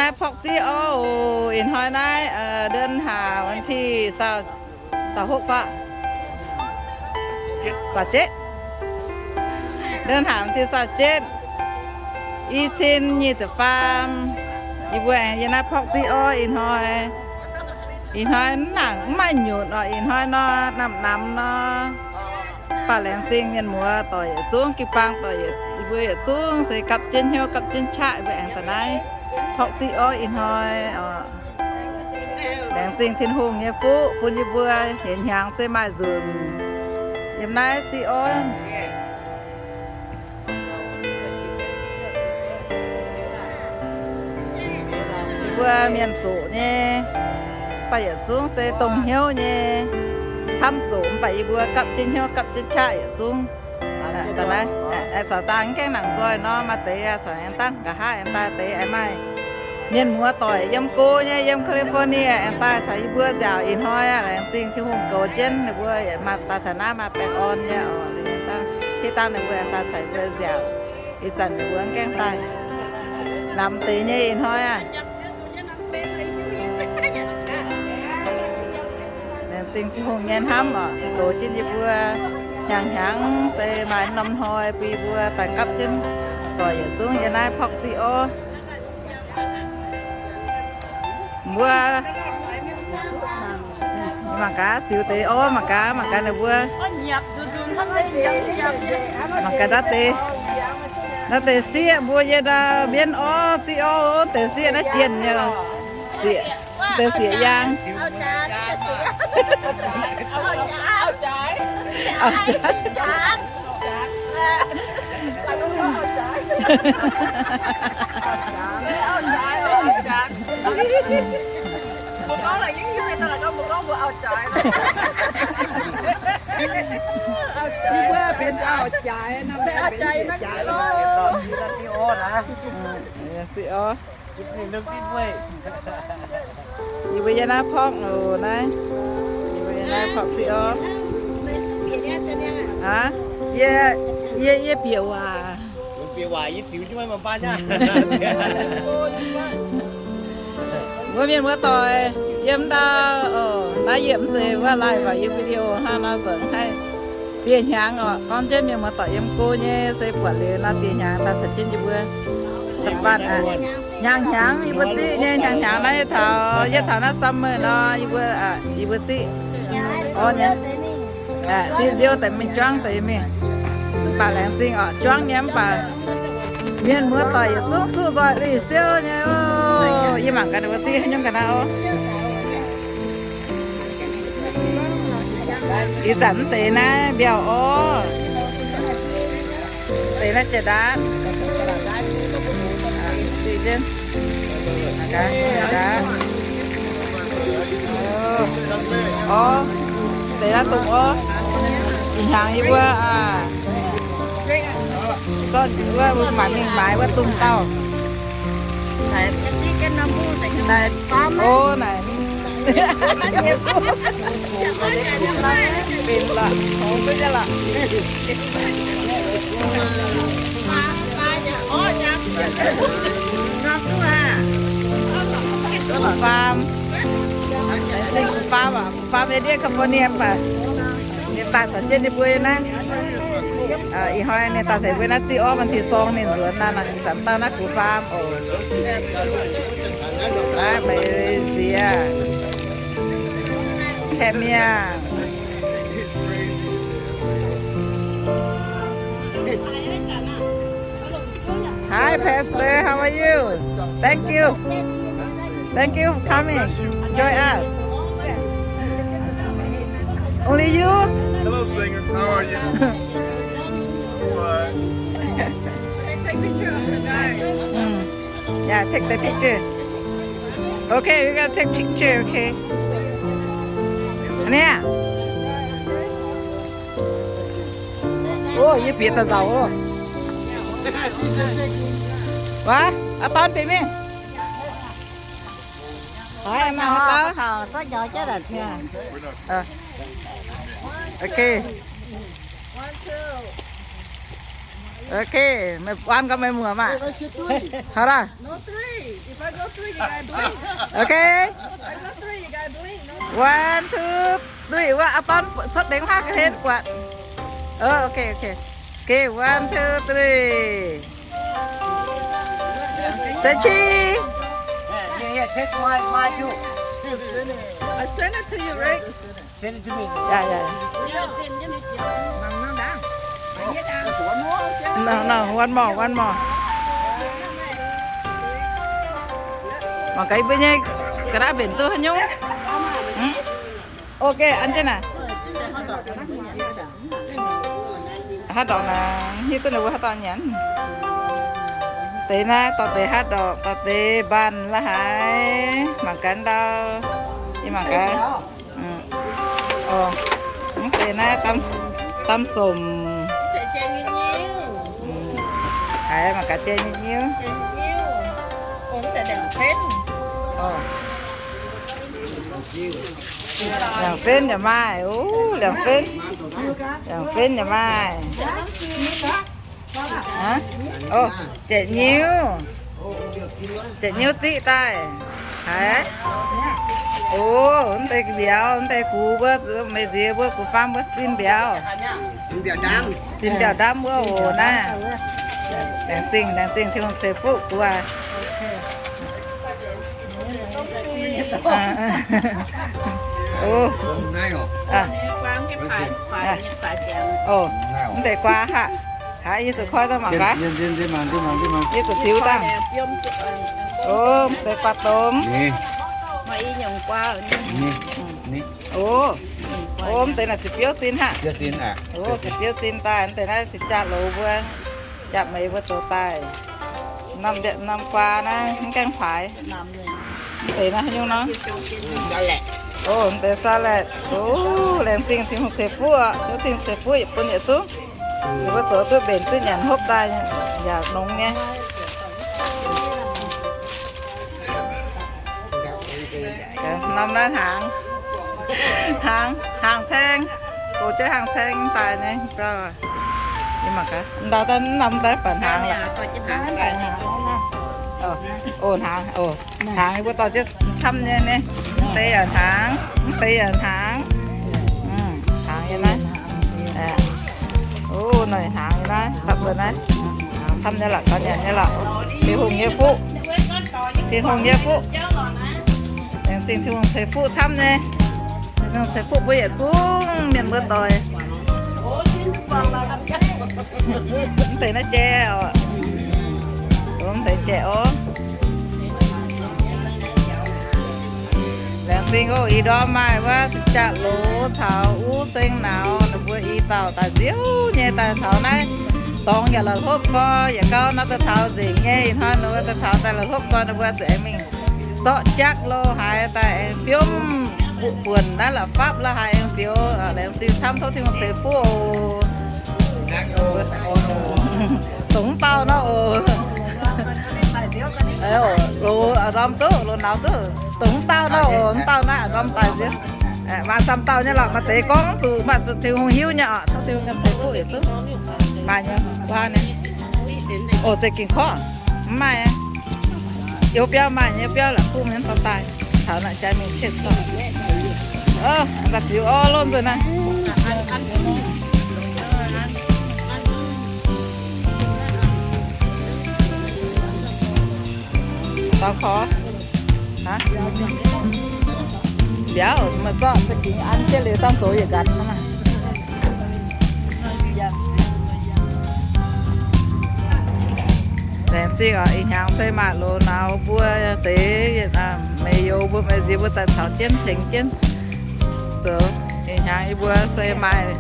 Naaiv porqv ziqv orv oc. Ih hnoi naaiv เดือนห้า วันที่ ซาวหก faqv? ซาวเจ็ด. เดือนห้า วันที่ ซาวเจ็ด, i cin nyic ziepc faam. Yie mbuo aengx yiem naaiv porqv ziqv orv ih hnoi. Ih hnoi mv nangc mv maaih nyutc orqc. Ih hnoi nor, namx namx nor, baac laengz zingh mienh muoz doic yietc zungv, jiu-baang doic, yie mbuo yietc zungv se gapv jienv hnyouv gapv jienv qaqv, yie mbuo aengx daaih naaiv porqv ziqv orv ih hnoi orqc. Laengz zingh Tin-Hungh nyei fuqv bun yie mbuo hienx hnyangx se maaih nzunc yiem naaiv ziqv orv. Yie mbuo mienh zoqc nyei, mv baac yietc zungv se dongh hnyouv nyei. Camv zoqc mv baac yie mbuo gapv jienv hnyouv gapv jienv qaqv yietc zungv. Caux dangh mv gaengh nangc nzoih nor, maaih deix caux aengx dangh nqa'haav aengx daaih, deix aengx maaih mienh muoz doic yiem go nyei, yiem California aengx daaih caux yie mbuo nziaauc ih hnoi aqv. Laengz zingh Tin-Hungh goux jienv ninh mbuo yaac maaih daaih taux naaiv maaih baengh orn nyei oc. Dangh, hitv dangh ninh mbuo aengx daaih caux yie mbuo nziaauc. Ih zanc ninh mbuo mv gaengh daaih, namx deix nyei ih hnoi aqv. Laengz zingh Tin-Hungh nyei hnamv oc, goux jienv yie mbuo hnyangx-hnyangx se maaih norm hnoi bun yie mbuo daaih gapv jienv doic yietc zungv yiem naaiv porqv ziqv orv. Mbuo mangc gaax ziux deix orv, mangc gaax, mangc gaax ninh mbuo, mangc gaax naaiv deix, naaiv deix sieqv mbuo yiem ndau mbienv orv, ziqv orv, deix sieqv naaiv jienh nyei, sieqv, deix sieqv yaang. Mbuo benx auv-jaaix, benx auv-jaaix naaiv. Ziqv orv. Yie mbuo yiem naaiv porqv oc naaiv. Yie mbuo yiem naaiv porqv ziqv orv. Aav, yie, yie, yie bieqc waac. Mbuo mienh muoz-doic yiem ndau oc, naaiv yie mv zeiz wuov live yiem video hnangv nor, zoux haih dieh hnyangx oc. Gorngv jienv mienh muoz-doic yiem go nyei se buatc liuz nor dieh hnyangx daaih caux jienv yie mbuo. Hnyangx-hnyangx yie mbuo ziqv nyei, hnyangx-hnyangx naaiv taux, yietv taux naaiv summer nor yie mbuo, yie mbuo ziqv. Orv nyei. Ziqv nziouv deix mingh juangv deix mingh. Mv baac laengz zingh oc, juangv nyei mv baac mienh muoz-doic yietc zungv zuqc nzoih lui siouv nyei oc. Yie mangc gaax ninh mbuo ziqv haaix nyungc ga'naaiv oc. Ih zanc mv deix naaiv mbiauh orv. Deix naaiv jiex ndaatv. Orv, deix naaiv dongh orv. Ih hnyangx yie mbuo, zorqv wuov mbuo maaic mingh maaiz wuov domh dauh. Naaic, o, naaic. Benx lorqc, hngongx duqv nyei lorqc. Gux faam. Gux faam aqv, gux faam India California mv baac ninh daaih caux jienv ninh mbuo naaiv. Ih hnoi ninh daaih caux mbuo naaiv ziqv orv, วันที่สอง ninh nzuonx naaiv, ih zanc dauh naaiv gux faam oc. Naaiv Malaysia, Kenya. Hi, Pastor. How are you? Thank you. Thank you for coming. Join us. Only you? Hello, singer. How are you? What? Mm. Yeah, take the picture. Okay, we gotta take picture, okay? อันเนี้ย โอ้ yie bieqc daaih nzauc oc. Waac, aa, dorn bieqc mingh. Haiz maaih haaix dauh? Ok. Ok, meih buatc gau meih muoc maah. Haaix dauh? No three. If I go three, you guys blink. Ok. I go three, you guys blink. No. One, two, three. Wuov, aa, dorn cuotv dengx haav ga'hlen buatc. Ov, ok, ok. Ok, one, two, three. Za'qi. Yeah, yeah, take my, my too. I send it to you, right? Send it to me. Yeah, yeah. No, no, one more, one more. Mangc gaax mbuo nyei ga'naaiv mbenc duqv haaix nyungc. Ok, an jienv naaic. Haaix ndorngx naaic, hiuv duqv ninh mbuo haaix dauh nyanc. Deix naaiv dorh deix haaix ndorngx, dorh deix mbaanh la'haaix, mangc gaax ndau. Yie mangc gaax. Mv deix naaiv dam somc. Haiz mangc gaax jai nyiuv. Liangx-benv yaac maaih, o, liangx-benv, liangx-benv yaac maaih. Ov, jai nyiuv, jai nyiuv ziqv daaih. Haiz, o, mv deix mbiauz, mv deix gux mbuo, meix nziex mbuo gux faam mbuo zinh mbiauz. Zinh mbiauz ndamv wuov oc naaiv. Laengz zingh, laengz zingh Tin-Hungh ceix fuqv gux aac. Mv deix guaa haic. Haiz yie zuqc koi daaih mangc gaax. Yie zuqc ziux dangh. O, mv deix guaa domh. O, o, mv deix naaic ziepc biouv zinh haic. O, ziepc biouv zinh daaih, mv deix naaiv ziepc jaax loz mbuo. Jaax meix mbuo zoux daaih. Norm, norm guaa naaiv mv gaengh faix. Mv deix naaiv haaix nyungc nor? O, mv deix salad. O, laengz zingh Tin-Hungh ceix fuqv, Tin-Hungh ceix fuqv yietc bun yietc zungv. Ninh mbuo zoux duqv mbenc duqv nyanc hopv daaih yaac longx nyei. Norm naaiv hnaangx, hnaangx, hnaangx caeng, goux jienv hnaangx caeng daaih nyei. Ndau daaih norm daaih baac hnaangx lorqc. O, hnaangx, o, hnaangx yie mbuo dorh jienv camv nyei ni. Mv deix yaac hnaangx, mv deix yaac hnaangx. Hnaangx nyei naaiv. O, noic hnaangx nyei naaiv, dapv mbuo naaiv. Camv nyei lorqc, gauh nyanc nyei lorqc. Tin-Hungh nyei fuqv, Tin-Hungh nyei fuqv. Laengz zingh Tin-Hungh ceix fuqv camv nyei. Tin-Hungh ceix fuqv mbuo yietc zungv mienh mbuo doic. Mv deix naaiv jai oc. Mv deix jai oc. Laengz zingh oc. Ih ndorm maaih wuov ziepc jaax loz caux uv seng nauz, ninh mbuo i dauh daaih nziouv nyei daaih taux naaiv dorngx yaac la'hlopv gorx, yietc gauh nor daaih taux nzengc nyei. Ih hnoi ninh mbuo daaih taux daaih la'hlopv gorx, ninh mbuo zuqc aengx mingh zorqv jaqv lo haaix daaih aengx biomv buonc naaiv la'fapv lo haaix aengx zioux. Laengz zingh camv, tov Tin-Hungh ceix fuqv oc. Dongh mv dauh nor oc. Loz ndorm duqv, loz nauz duqv. Dongh mv dauh nor oc, mv dauh naaiv ndorm daaih nziouv. Maaih camv dauh nyei lorqc, maaih deix gorngv zuqc maaih Tin-Hungh hiuv nyei oc, tov Tin-Hungh ceix fuqv yietc zungv. Maaih nyei, wuov nyei. O, za'gengh korv, mv maaih. Youz biauv maaih nyei, biauv la'kuqv mienh dorh daaih. Taux naaic jaax mingh cietv zorqv. Daaih ziux orv lov nzunc naaiv. Daux korv. Mbiauz meih zorqv za'gengh an jienv liuz dangh zoux yietc nqanx nor maah. Laengz zingh oc. Ih hnyangx se maaih loz nauz mbuo deix, meix youz mbuo, meix nziex mbuo daaih caux jienv tengx jienv zoux. Ih hnyangx yie mbuo se maaih,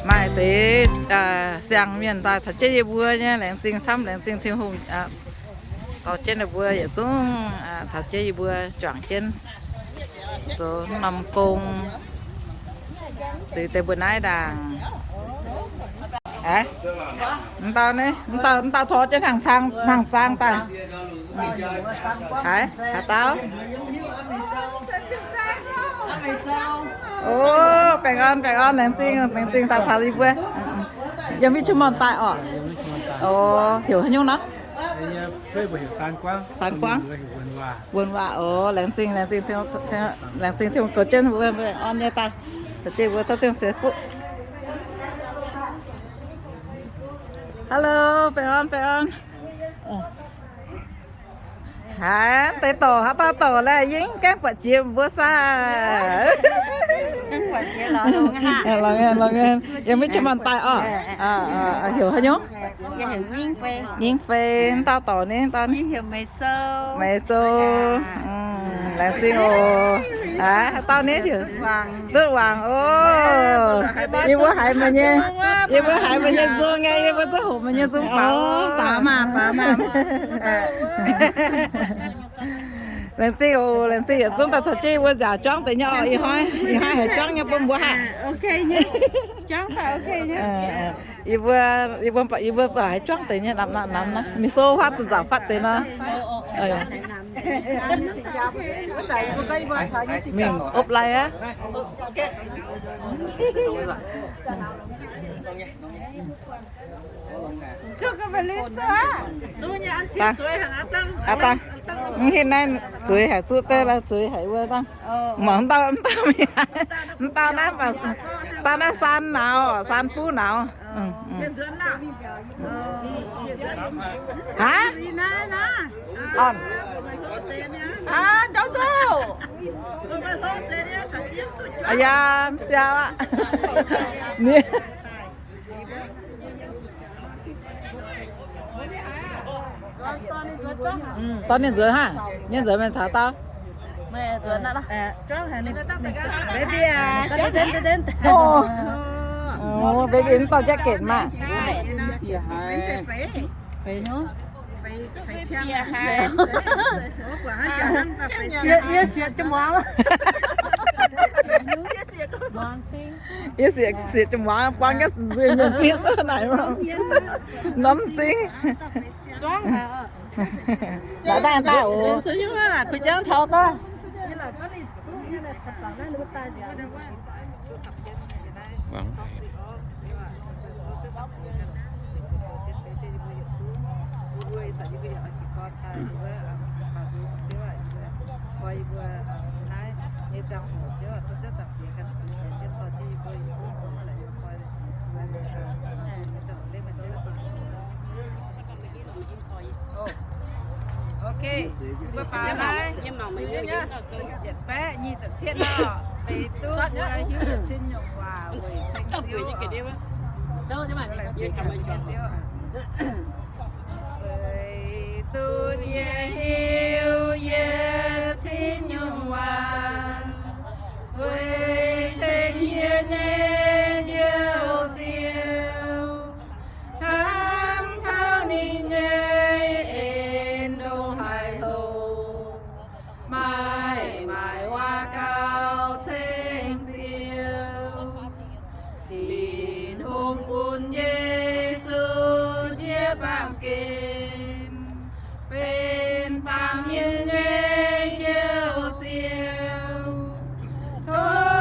maaih deix siang-mienh daaih caux jienv yie mbuo nyei. Laengz zingh camv, laengz zingh Tin-Hungh dorh jienv ninh mbuo yietc zungv taux jienv yie mbuo juangc jienv zoux norm gong, zuiz deix mbuo naaiv ndaangc. Aa, mv dauh, mv dauh, mv dauh tov jienv hnaangx zaang daaih. Haaix, haaix dauh? O, baengh orn, baengh orn, laengz zingh, laengz zingh daaih caux yie mbuo. Yiem Richmond daaih oc. O, heuc haaix nyungc nor? Saan Guangv. Wuonh Waac. O, laengz zingh, laengz zingh, laengz zingh Tin-Hungh goux jienv mbuo orn nyei daaih, caux jienv mbuo tov Tin-Hungh ceix fuqv. Hello, baengh orn, baengh orn. Haiz deix dorc, haaix dauh dorc laeh, yie mv gaengh buatc jiex mbuo saah. Lorz, lorz, yie maiv qiex maanh daaih orqc. Heuc haaix nyungc? Nyingv Fei, dauh dorc ni, dauh ni. Meiz Zou. Laengz zingh oc. Aa, dauh ni heuc Dutv Wangc oc. Yie mbuo haiz meih nyei, yie mbuo haiz meih nyei nzung nyei, yie mbuo zungv hoqc meih nyei nzung faaux. Baaux maah, baaux maah. Laengz zingh oc, laengz zingh yietc zungv daaih caux jienv yie mbuo nziaauc juangv deix nyei oc. Ih hnoi, ih hnoi haiz juangv nyei bun mbuo haah. Yie mbuo, yie mbuo, yie mbuo haiz juangv deix nyei, namx naaiv, namx naaiv, mingh sou fatv duqv nzauc fatv deix nor. Mingh opv lai aqv. Aa, dangh, mv hitv naaiv zueiz haic, zuqv deix la'zueiz haic wuov dangh. Mangc mv dauh, mv dauh, mv dauh naaiv, dauh naaiv saan nauz, saan buv nauz. Aav, aa, yaac mv siau aqv. Dorh ninh nzuonx hnangv, ninh nzuonx mingh caux dauh. Baby, mv dorh jacket maah. Yie siec, siec jiem-muangz buang nyei nzuih mienh zingv naaic, norm zingv. Laaix daaih daaih oc. Ok, mbuo baaux naaiv yietc baeqv nyic ziepc cietv nor, feix duqv mbuo hiuv duqv cin nyungc waac weic ceng Ziouv. Weic duqv yie hiuv yie cin nyungc waac weic ceng yie nyei Njoux Ziouv, hnamv taux ninh nyei en ndongc haaix hlo, maaih, maaih waac gauh ceng Ziouv. Tin-Hungh bun Yesu ndiev baamh gen, benx baamh mienh nyei Njoux Ziouv. Tov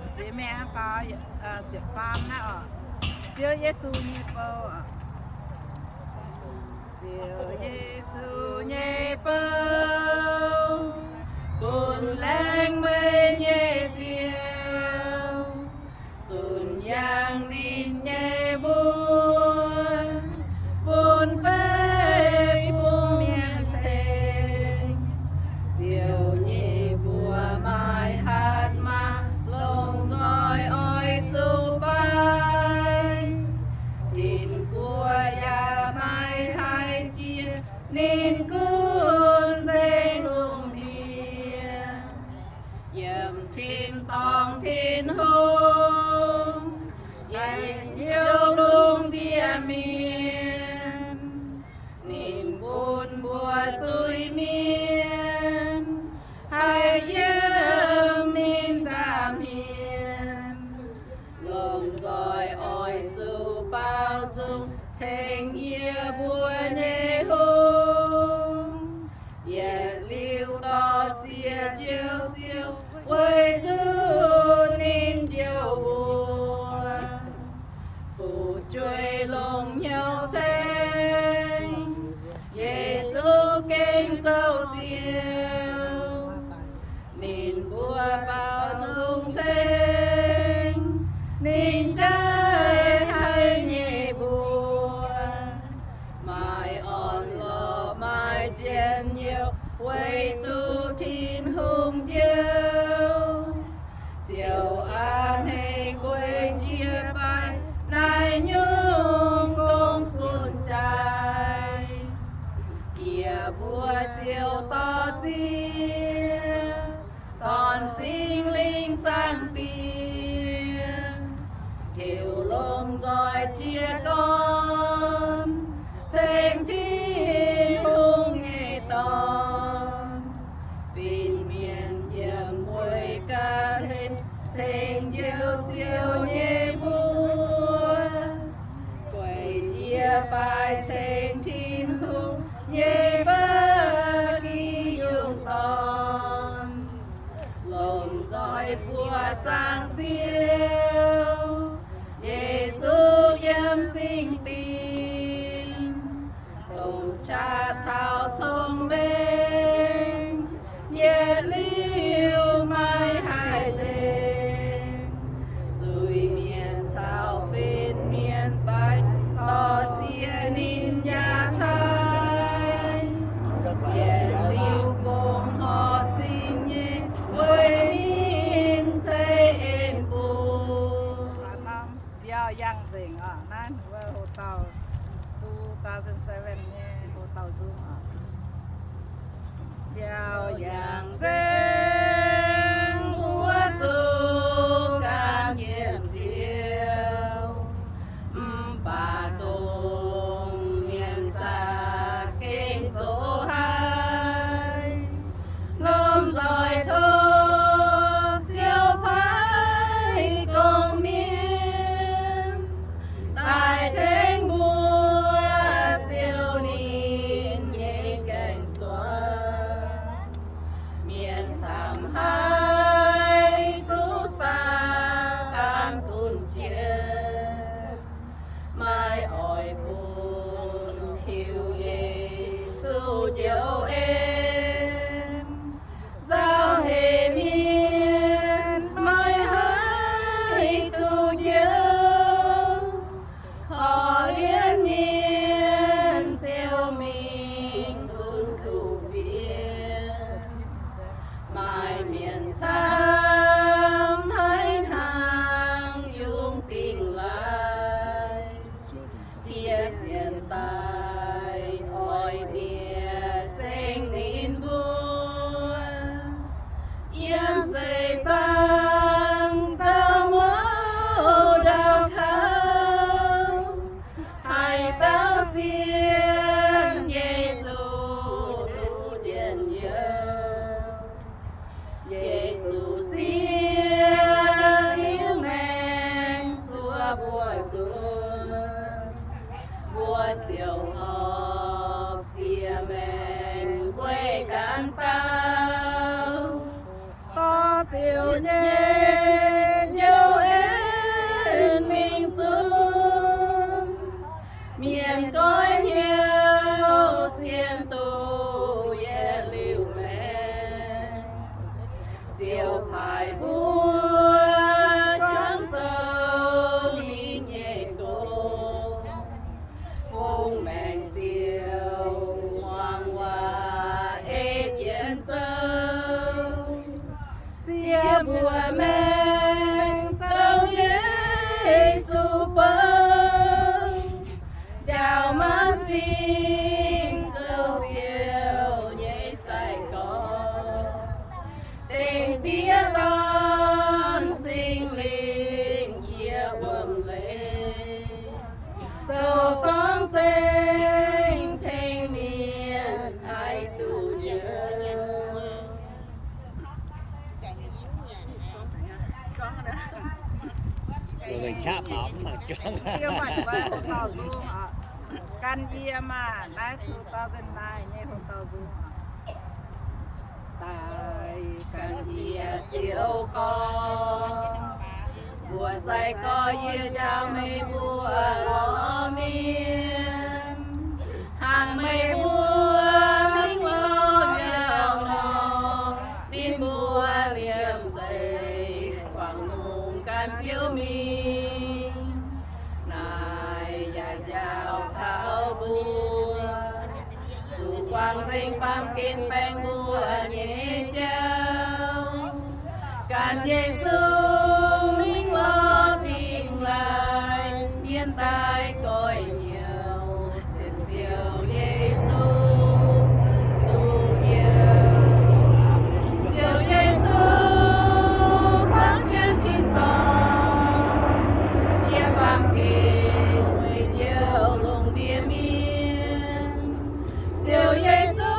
Nziex mengh baaux ziepc faam naaiv oc. Ziouv Yesu nyei bou. Ziouv Yesu nyei bou, bun laengz meih nyei Ziouv, zunc yangh ninh nyei mbuox, bun fei bung mienh ceng. Ziouv nyei mbuox maaih hatc maah, longc nzoih oix zuqc baaix. Tin-Guoqv yaac maiv haih jiex, ninh gunv nzengc lungh ndiev. Yiem tin-dorngh Tin-Hungh, yaac heuc lungh ndiev mienh. Ninh bun mbuo zuiz-mienh haih yiem ninh nza'hmien. Longc nzoih oix zuqc baaux nzung ceng yie mbuo nyei hungh, yietc liuz dorh ziex joux Ziouv weic zuqc ninh njoux mbuo. Fu'jueiv longc hnyouv ceng, Yesu gengh zoux Ziouv. Ninh mbuo baaux nzung ceng, ninh jaiv haiz nyei mbuo. Maaih orn-lorqc, maaih njien-youh weic duqv Tin-Hungh njoux. nyei njoux en mingh zunv. Mienh goiv hnyouv sienx duqv yietc liuz maengc, Ziouv paaiv mbuo juangc zoux ninh nyei gong. Fongc maengc Ziouv muangx waac ei jienv zoux. Siev mbuo maengc zoux Yesu bou, njaaux maanc fingx zoux Ziouv nyei sai-gorx. Dengh Diex, Dorn, Singx Lingh jiex wuom-leiz, zoux zorngv zengx tengx mienh haih duqv njoux. Gan yie maah, naaiv two thousand nine nyei houc dauh nzung oc. Daaih gan yie Ziouv gorx, mbuo sai-gorx yie njaaux meih mbuo lorz mienh, hnangv meih mbuo mingh lorz biauv nor, ninh mbuo liemh zeih guangc lungh gan Ziouv mingh. Naaiv yaac njaaux taux mbuo zuqc guangc nzengc baamh gen baengh mbuo nyei jauv, gan Yesu mingh lorz dingh laaih mienh daaih goiv hnyouv sienx Ziouv Yesu, duqv Ziouv. Ziouv Yesu, guangc jienv tin-dorngh, jiex baamh gen weic Ziouv lungh ndiev mienh. Ziouv Yesu,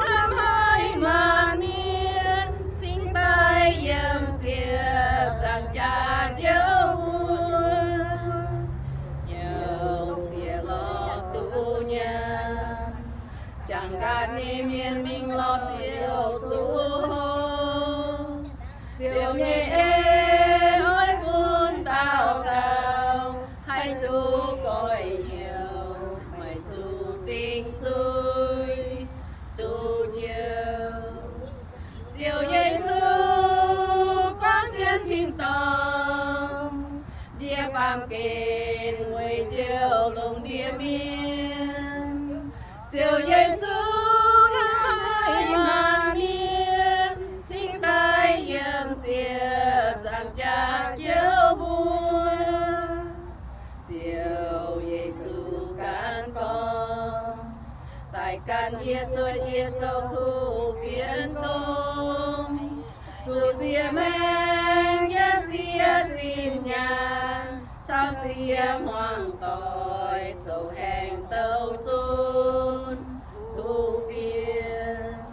hnamv haic maanc mienh, cingx daaih yiem ziepc nzaangc jaax Ziouv mbuo. Hnyouv sieqv lorz duqv nyaanh, jangx gaax nyei mienh mingh lorz Ziouv duqv hlo. Ziouv nyei en oix bun dauh dauh haih duqv goiv hnyouv, maiv zuqc dingc zuiz, duqv Ziouv. Ziouv Yesu, guangc jienv tin-dorngh, njiec baamh gen weic Ziouv lungh ndiev mienh. Ziouv Yesu, hnamv haic maanc mienh, cingx daaih yiem ziepc nzaangc jaax Ziouv mbuo. Ziouv Yesu ganh gorngv, daaih gan yie zuotc yie zoux kuv fienx dongh, zuqc siev maengc yaac siev zinh nyaanh, caux siev hmuangx doic zoux haengh douc zunv kuv fienx.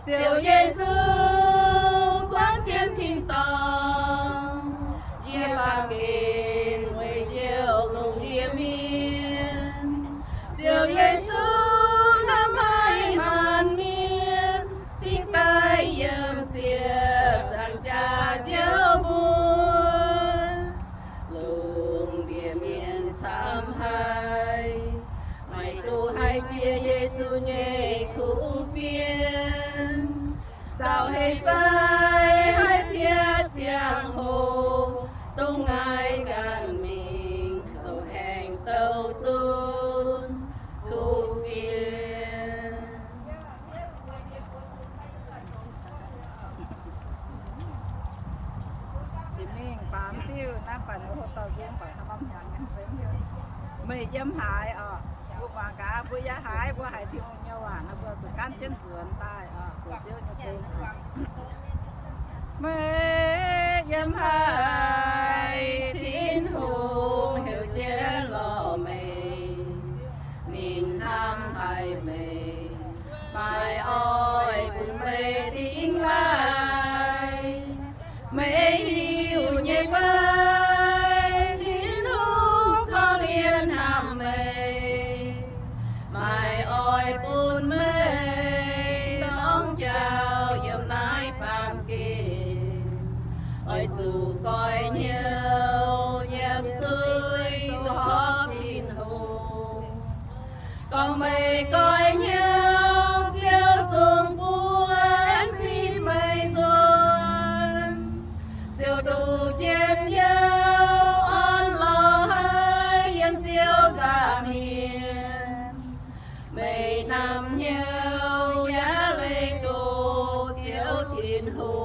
Ziouv Yesu, guangc jienv tin-dorngh, njiec baamh gen weic Ziouv lungh ndiev mienh. Ziouv Yesu, hnamv haic maanc mienh, cingx daaih yiem ziepc nzaangc jaax Ziouv mbuo. Lungh ndiev mienh camv haic, maiv duqv haih jiex Yesu nyei kuv fienx. Zaux heix zaih haih piatv ziangh hoc, dongh ngaih ganh mingh zoux haengh douc zunv kuv fienx. Jiex mingh baamz diuh naaiv, baac ninh hlo dauh nzung, baac hnangv norm hnyangx nyei benx. Meih yiem haaix oc? Mbuo muangx gaax, mbuo yiem haaix, mbuo haiz Tin-Hungh nyei waac nor, mbuo zuqc gaanv jienv nzuonx daaih oc, zoux Ziouv nyei gong. Meih yiem haaix, Tin-Hungh heuc jienv lorh meih. Ninh hnamv haic meih, maiv oix bun meih dingx laaih. Meih hiuv nyei fai, Tin-Hungh korv-lienh hnamv meih, maiv oix bun meih dorngc jauv yiem Meih zuqc goix hnyouv yiem zuiz zoux horpc Tin-Hungh. Gorngv meih goix hnyouv, Ziouv sung buonv zipv meih nzuonx. Ziouv duqv njien-youh orn lorz haiv yiem Ziouv nza'hmien. Meih namx hnyouv yaac leih doqc Ziouv Tin-Hungh.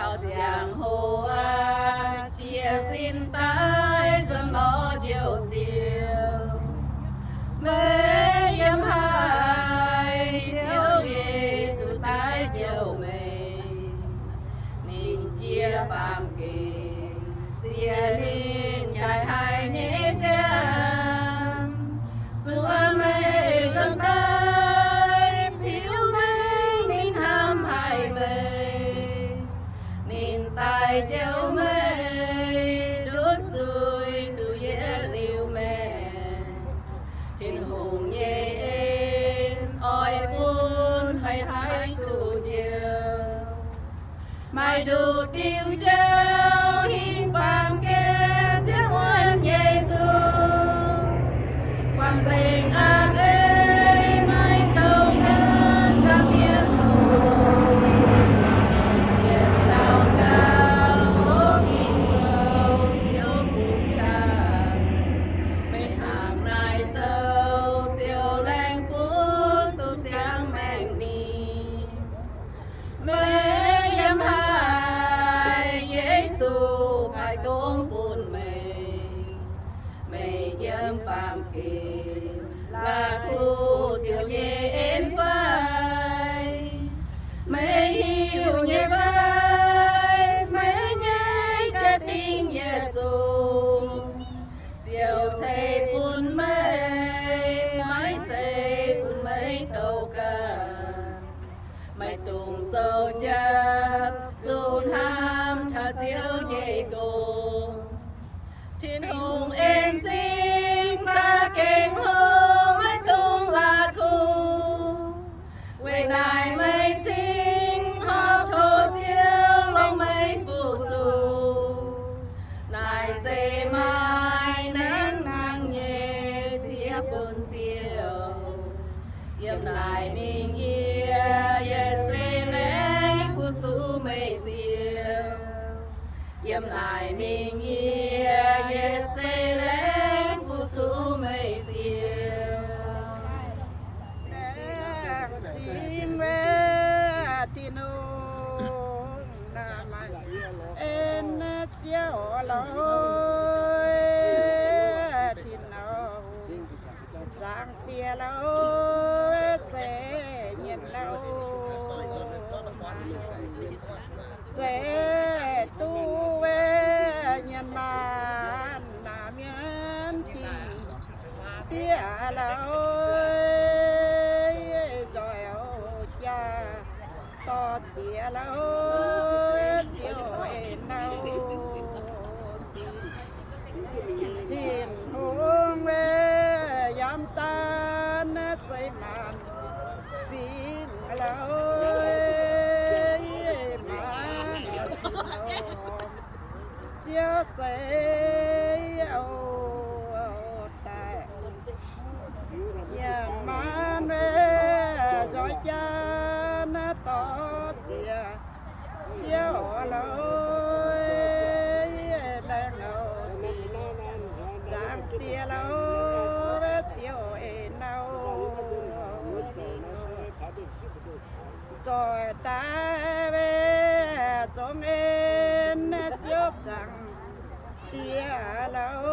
Taux ziangh hoc aqv, jiez sin daaih nzuonx lorz Njoux Ziouv. Meih yiem haaix, Ziouv Yesu daaih njoux meih. Ninh jiex baamh gen, siex ninh jaaix haic nyei nziaamv. Zuov meih nzuonx daaih, piuv mengh ninh hnamv haic meih. Ninh daaih njoux meih ndutv zuiz duqv yietv liuz maengc. Tin-Hungh nyei en oix bun haiz haaix duqv njoux. Maaih nduqc diuh njoux hingh baamh gen Ziouv Wuonh Yesu. Buangh nzengc aqv, ei maiv douh ganh nzangc mienh doz. Mienh dauh ganh hopv Ging-Sou Ziouv bun qaqv. Meih hnangv naaiv zoux, Ziouv laengz bun duqv ziangh maengc ninh. Meih yiem haaix, Yesu paaiv gong bun meih. Meih yiem baamh gen la'kuqv Ziouv nyei en fai? Meih hiuv nyei fai? Meih nyei jaa-dingh yietc zungv Ziouv ceix bun meih, maiv zeiz bun meih douc ganh. Maiv dungx zoux njapc zuqc hnamv taux Ziouv nyei gong. Tin-Hungh en zingh za'gengh hlo, maiv dungx la'kuqv. Weic naaiv meih cingx horpc tov Ziouv longc meih fu-sux. Naaiv se maaih hnangv naaiv nyei ziex bun Ziouv. Yiem naaic mingh yie, yie se laengz fu-sux meih Ziouv. Yiem naaic mingh yie, yie se laengz fu-sux meih Ziouv. Laengz zingh wuov Tin-Hungh, naaiv maaih en Ziouv loz, Tin-Hungh, Zaangc Diex loz, zeiv nyienh loz, zeiv duqv wuov nyiemc maanc naaic mienh Tin-Diex loz, nzoih jaa dorh ziex loz, Ziouv ei nau Tin-Hungh, yiem daan zeiv maanc fingx loz, maanc Ziouv zeiv daaih. Yiem maanc nzoih jaa dorh ziex Ziouv loz, laengz oc, Zaangc Diex loz, Ziouv ei nau Tin-Hungh, nzoih daaih zongx en Ziouv Zaangc Diex loz,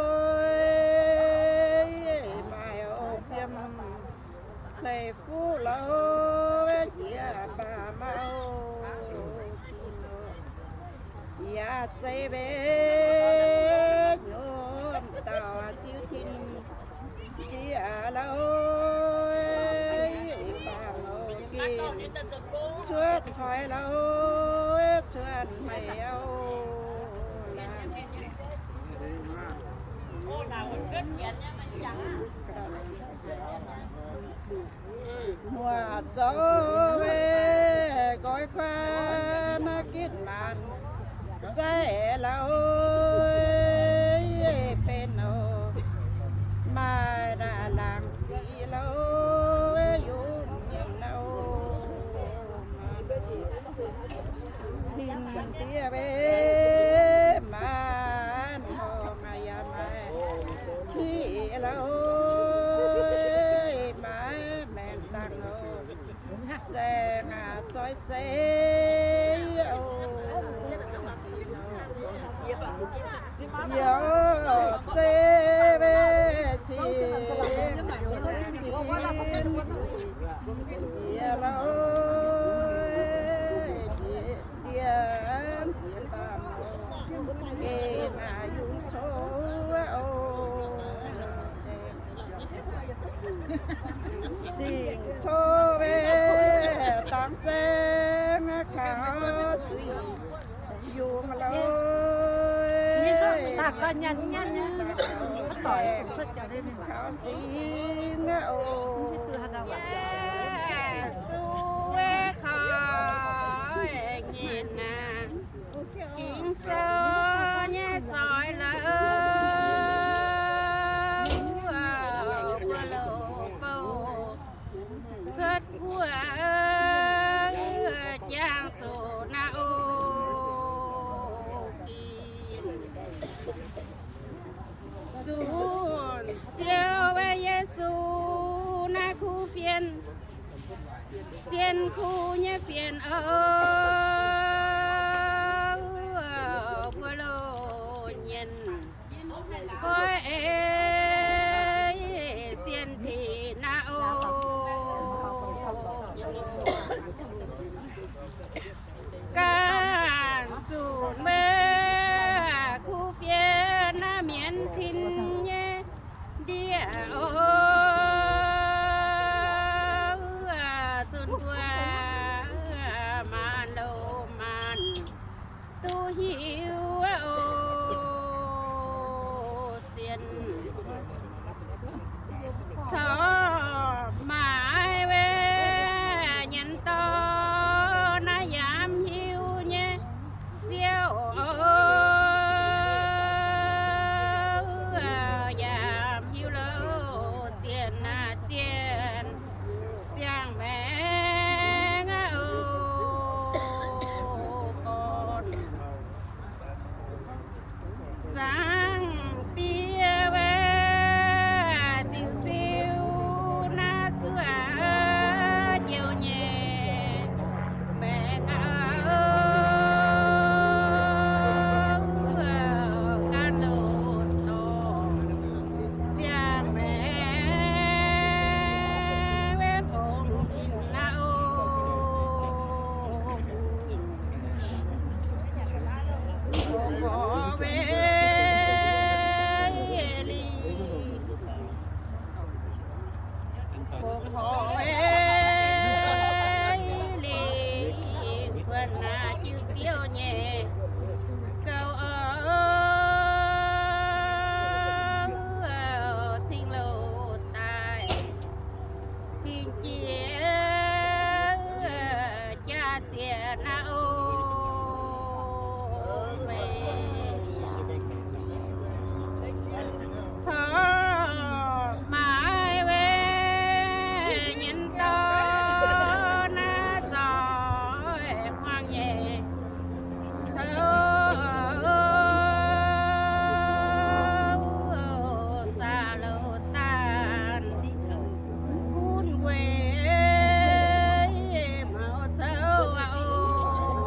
maaih oix fiem leiz-fuqv loz, jiex baac mau yaac zeiv mbenc hnyouv dauh Ziouv Tin-Diex loz, baac mau gengh cuotv coix loz, cuotv hmei oc. Muoz-zoux nqoi kuaaiv naaiv gitv maanc Tin-Diex maiv horngh yaac maiv hieh lauh, maiv maengc dangh oc. Saeng aac, zoi se oc. Yaac zeiv cingx Tin-Diex lauh, Tin-Diex, Tin-Diex baamh, gengh maaih yungz coqv oc. Zingh coqv dangh saeng kaux zuiz yungz loh, kaux sin oc. Yesu korv nyinc aac, Ging-Sou nyei zoix la'uv, mbuo loz-bou cuotv guoqv jangx zuqc naaiv oc. Zunh Ziouv Yesu naaiv kuv fienx, zien kuv nyei fienx oc, mbuo loz-mienh goiv ei sienx tin naaiv oc. Ganh zunh meih kuv fienx naaiv mienv tin nyei ndiev oc, zunh mbuo maanc loz-maanc duqv hiuv oc. Zien corc maaiz weic nyienz dorh naaiv yaac hiuv nyei Ziouv oc, yaac hiuv loh zien naaiv zien ziangh maengc oc, gorn Zaangc Diex, ziux-ziux naaiv zuoqv joux nyei maengc oc, ganh loz-dorn ziangh maengc weic fongc tin naaiv oc. Gorx-gorx weic lingh, gorx-gorx weic lingh, buonc naaiv jiu-ziouv nyei gouv oc, cingx loz daaih dingh jiex jaax ziex naaiv oc. Corc maaiz weic nyienz dorh naaiv zoih hmuangx nyei coux, saah loz-daanh gunv weic maux coux oc.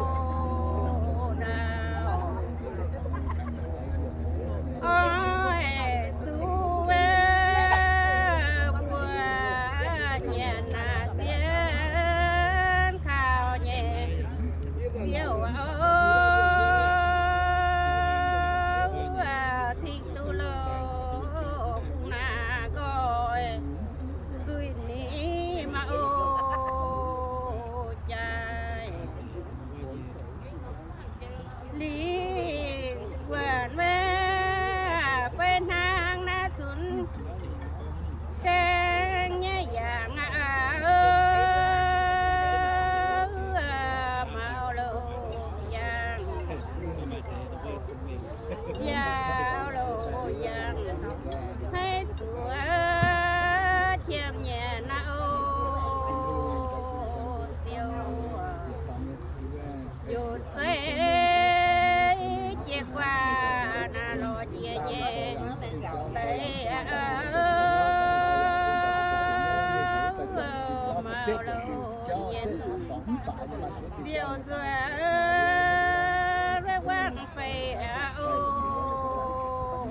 Nzuonx wuov guangc fei oc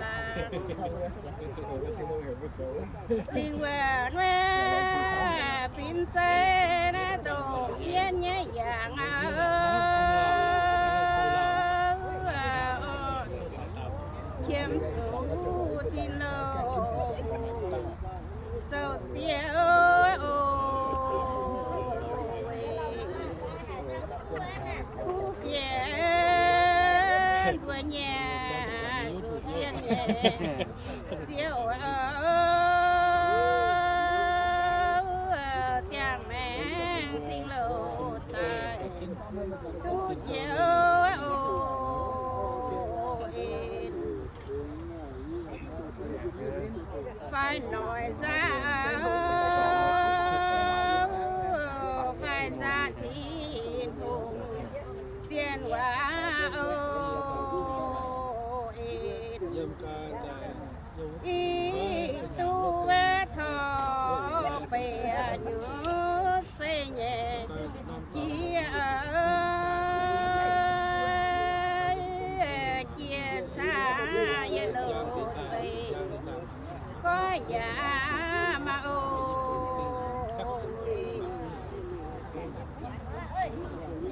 laaix. Lingh wuonh wuov fin zeiv naaiv dongh yienv nyei yangh oc. Qiemx zuqc Tin-Hungh zoux Ziouv oc. Kuv fienx mbuo nyei zuqc sienh nyei Ziouv oc. Ziangh maengc cing-louc daaih duqv Ziouv oc. Fai noic nzangc, fai nzangc Tin-Hungh zien waac oc. Ih duqv wuov torngv beic nyutc zeiv nyei jiex, jiex caux yie loz-zeiv goiv yaac maaih oc.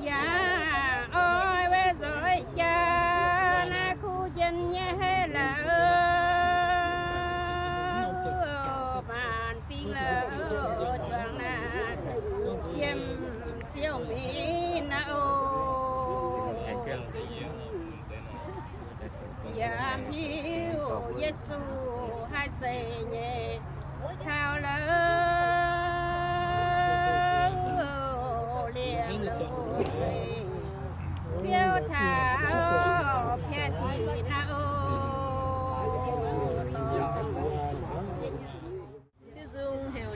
Yaac oix wuov nzoih jaa naaiv kuv jienv nyei hei la'oc, maanc fingx la'oc, juangc naaiv yiem Ziouv mingh naaiv oc. Yaac hiuv Yesu haih zeiz nyei taux la'oc, liemh loz-zeiv Ziouv taux piex tinc naaiv oc.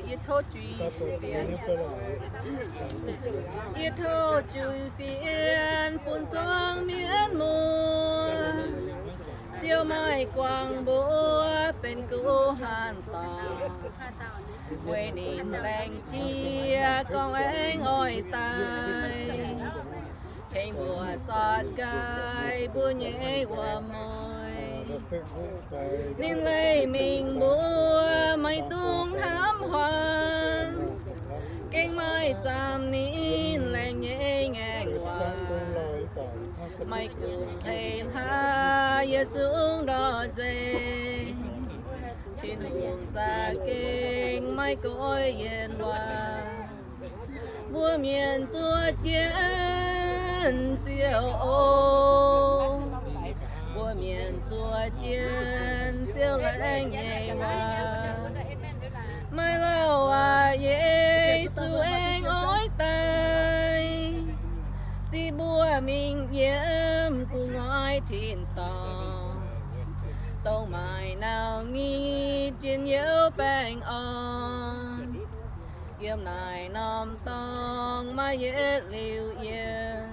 Yie tov zuiz fienx, yie tov zuiz fienx bun zuangx mienh muoz. Ziouv maaih guangc mbuox benx guv hanh dorngx, weic ninh laengz jiex gorngv aengx oix daaih, tengx mbuo sotv gaax mbuo nyei wuom-mueiz. Ninh leih mingh mbuo maiv dungx hnamv huaang, gengh maaih zaamc ninh laengz nyei ngaengc waac. Maiv gunv hleix hlaax yietc zungv ndortv nzengc, Tin-Hungh za'gengh maiv goiv yienh waac. Mbuo mienh zuov jienv Ziouv oc. Mbuo mienh zuov jienv Ziouv laengz nyei waac. Maaih lauh aac, Yesu aengx oix daaih, ziqc mbuo mingh yiem gu'nguaaic tin-dorngh, dongh maaih nauc-nyic njien-youh baengh orn. Yiem naaic norm dorngx maaih yietc liuz yiem.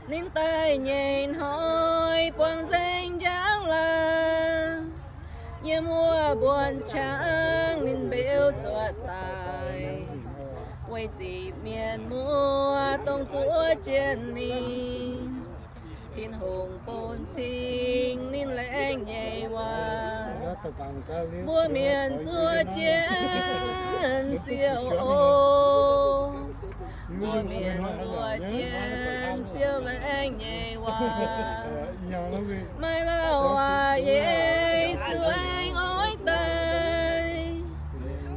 Ninh daaih nyei hnoi buangh nzengc njang laangh, yiem wuov mbuonx qangx ninh mbeux cuotv daaih, weic ziqc mienh muoz dongh zuov jienv ninh. Tin-Hungh bun cing ninh laengz nyei waac. Mbuo mienh zuov jienv Ziouv oc. Mbuo mienh zuov jienv Ziouv laengz nyei waac. Maaih lauh aac, Yesu aengx oix daaih,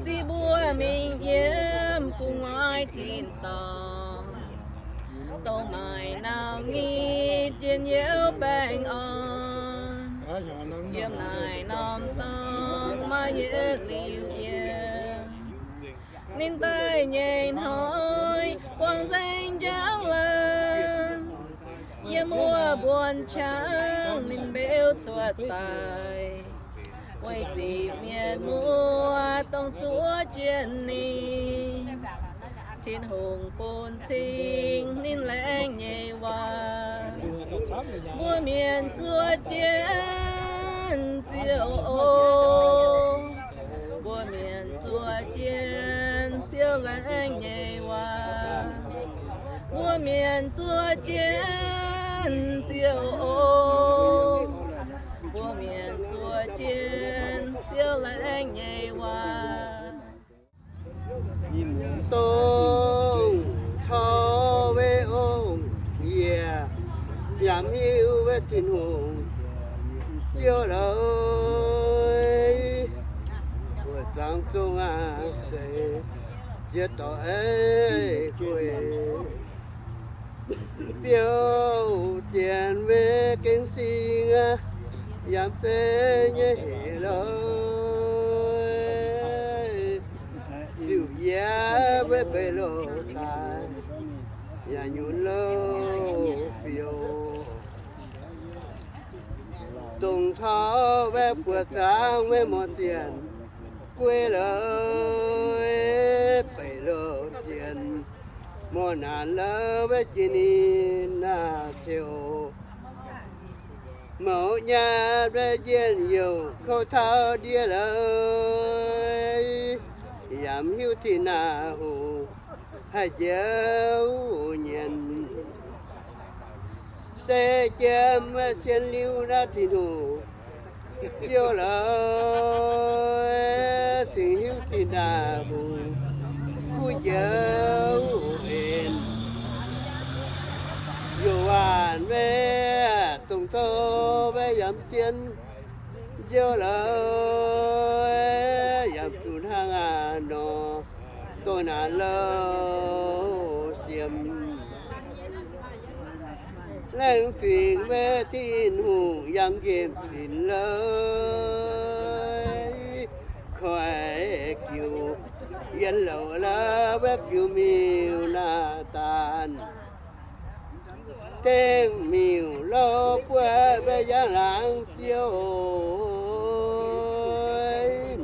ziqc mbuo mingh yiem gu'nguaaic tin-dorngh, dongh maaih nauc-nyic njien-youh baengh orn. Yiem naaic norm dorngx maaih yietc liuz yiem. Ninh daaih nyei hnoi buangh nzengc njang laangh, yiem wuov mbuonx qangx ninh mbeux cuotv daaih, weic ziqc mienh muoz dongh zuov jienv ninh. Tin-Hungh bun cing ninh laengz nyei waac. Mbuo mienh zuov jienv Ziouv oc. Mbuo mienh zuov jienv Ziouv laengz nyei waac. Mbuo mienh zuov jienv Ziouv oc. Mbuo mienh zuov jienv Ziouv laengz nyei waac. Dongh corc weic ong-yie yaac hiuv weic Tin-Hungh, Ziouv loz, buoz-zaangc zong aac, zeiz ziex dorngx ei guei. Biouv zienx weic gengh sing aqv, yaac zeiz nyei hec loz. Ziouv yie weic mbeix loz daaih, yaac nyunc loz biouv. Dongh corc weic buoz-zaangc weic morc zienx guei loz, beic loz zienx morc naanc loz weic jiex ninh naaic ziouc mouc nyaanh weic njien-youh kouv taux ndie loz, yaac mv hiuv Tin-Hungh haih njoux nyienz. Se jiem wuov sienx liuz naaiv Tin-Hungh, Ziouv loz, cingx hiuv Tin-Hungh kuv njoux en. Youh waanc weic dongh zorqv weic yaac mv sienx Ziouv loz, yaac mv zuqc hnangv aqv nor, dongh naaic loz siemx. Laengz zingh weic Tin-Hungh yangh nqemh zinc loz, koi giux yien louc loz weic biux miuc naaic daanh. Dengh miuc loz buov weic njang laangz Ziouv,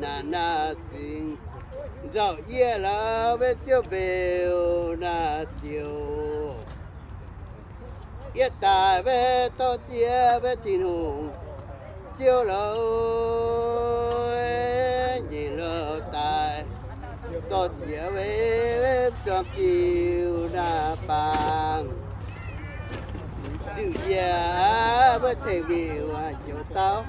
naaic naaic zingx nzauh yie loz weic Ziouv mbeux naaic Ziouv. Yie daaih weic dorh ziex weic Tin-Hungh Ziouv loz, nyeic loz daaih dorh ziex weic zuangx diuh naaic bangc. Ziouv yie weic tengx miuc joux dauh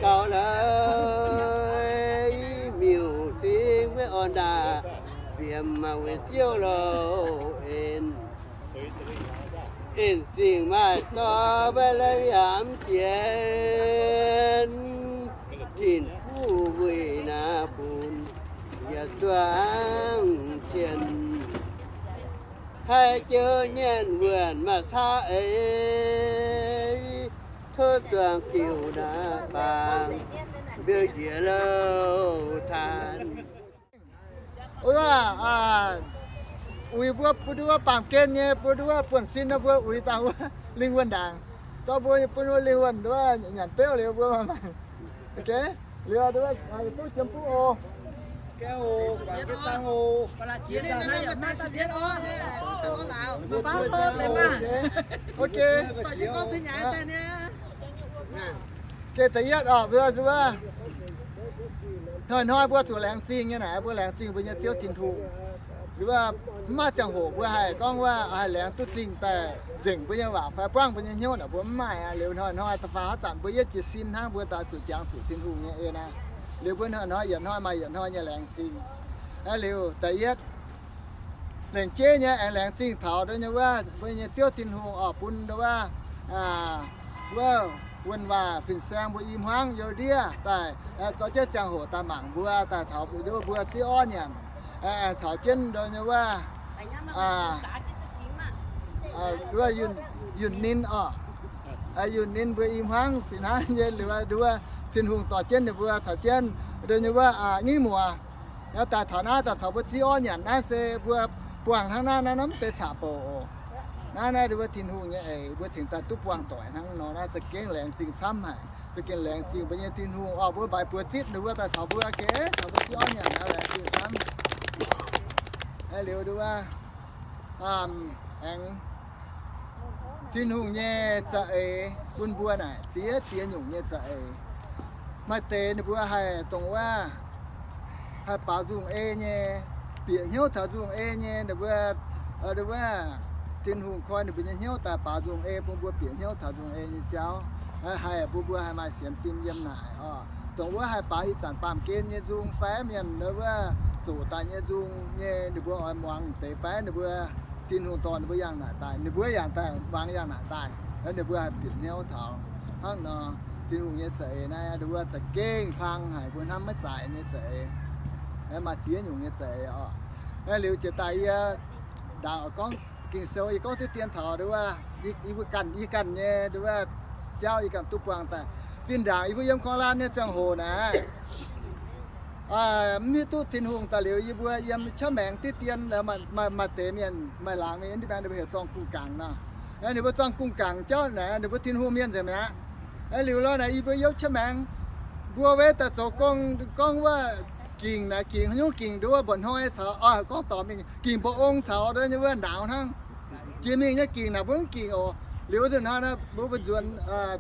gauh loz, miuc cingx weic orn naaic fiemx maaih weic Ziouv loz en. En zingh maaih dorh weic lai yaac mv jiex, Tin-Hungh wuic naaic bun yaac zuangx cien. Haih joux nyenh wuonh maaih caqv eix, tov zuangx diuh naaic bangc mbiouh njiec louh taanx. Wuov, uix mbuo, mbuo nduov baamh gen nyei, mbuo nduov buonv-sin nor mbuo uix dangh wuov lingh wuonh ndaangc. Zorqv mbuo bun wuov lingh wuonh nduov nyanc beuv liuz mbuo maaih, liuz duqv jiem buv oc. Ok. Geh da'yietv oc, mbuo nduov hnoi-hnoi mbuo zuqc laengz zingh nyei naaic, mbuo laengz zingh mbuo nyei Ziouv Tin-Hungh. Nduov mv maaih ziangh hoc mbuo haih gorngv wuov haih laengz duqv zingh daaih nzengc mbuo nyei waac fai buangv mbuo nyei hnyouv naaic, mbuo mv maaih aqv. Liuz hnoi-hnoi da'faanh haaix zanc mbuo yietv jiez sin hnangv mbuo daaih zuqc jangx zuqc Tin-Hungh nyei en aqv. Liuz mbuo hnoi-hnoi yietc hnoi maaih yietc hnoi nyei laengz zingh. Liuz da'yietv, lengc jeiv nyei aengx laengz zingh taux nduov nyei wuov mbuo nyei Ziouv Tin-Hungh oc, bun nduov wuov, wuov wuonh waac fin-saeng mbuo i hmuangv youh ndiev daaih, zorqv jienv ziangh hoc daaih mangc mbuo daaih taux mbuo, mbuo ziex orv nyanc, aengx caux jienv nduov nyei wuov, wuov yunh ninh oc, yunh ninh mbuo i hmuangv fih hnangv nyei liuz nduov Tin-Hungh dorh jienv ninh mbuo caux jienv nduov nyei wuov ngingv muoz. Daaih taux naaiv, daaih taux mbuo ziex orv nyanc naaiv se mbuo buangh hnangv naaiv, naaiv mv deix caqv-bouc oc. Naaiv naaiv nduov Tin-Hungh nyei eix, mbuo cingx daaih duqv buangh doic hnangv nor, naaiv za'gengh laengz zingh camv haic. Za'gengh laengz zingh mbuo nyei Tin-Hungh oc, mbuo mbaix buoz zipv nduov daaih taux mbuo geh, taux mbuo ziex orv nyanc naaiv laengz zingh camv. Liuz nduov aengx Tin-Hungh nyei za'eix bun mbuo naaic ziex ziex nyungc nyei za'eix. Maaih deix ninh mbuo haih dongh wuov, haih baaux nzungh ei nyei, bieqc hnyouv taux nzungh ei nyei, ninh mbuo, wuov, Tin-Hungh koi ninh mbuo nyei hnyouv daaih baaux nzung ei bun mbuo bieqc hnyouv taux nzung ei nyei jauv. Haih bun mbuo haih maaih sienx fim yiem naaic oc. Dongh wuov haih baaux ih zanc baamh gen nyei nzung fai mienh wuov zuqc daaih nyei nzung nyei, ninh mbuo oix muangx deix fai ninh mbuo Tin-Hungh dorh ninh mbuo yangh naaic daaih, ninh mbuo yangh daaih muangx yangh naaic daaih, ninh mbuo haih bieqc hnyouv taux. Hnangv nor, Tin-Hungh nyei za'eix naaiv ninh mbuo za'gengh hlang haic, mbuo hnamv maiv zaaic nyei za'eix, maaih ziex nyungc nyei za'eix oc. Naaiv liuz jiex daaih yie ndaangc oix gorngv Ging-Sou, yie gorngv diqv dien taux nduov, yie mbuo ganh, yie ganh nyei nduov jauv yie ganh duqv buangh daaih. Zinh ndaangc yie mbuo yiem Gorngv-Laa nyei ziangh hoc naaic, mv hiuv duqv Tin-Hungh daaih liuz yie mbuo yiem qaqv maengx diqv dien, maaih deix mienh, maaih laangz mienh yiem diqv maengx ninh mbuo heuc zorng-guh gangc nor. Ninh mbuo zorng-guh gangc jauv naaic ninh mbuo Tin-Hungh mienh nzengc mi'aqv. Liuz lorqc naaic yie mbuo yiem qaqv maengx, mbuo wetv daaih zoux gong gorngv wuov gingc naaic, gingc haaix nyungc, gingc nduov mba'hnoi caux, gorngv dorngc mingh gingc mba'ong caux nduov nyei wuov ndaaux hnangv. Jiex mingh nyei gingc naaic mbuo mv gingc oc. Liuz wuov nzunc hnoi mbuo mbuo nzuonx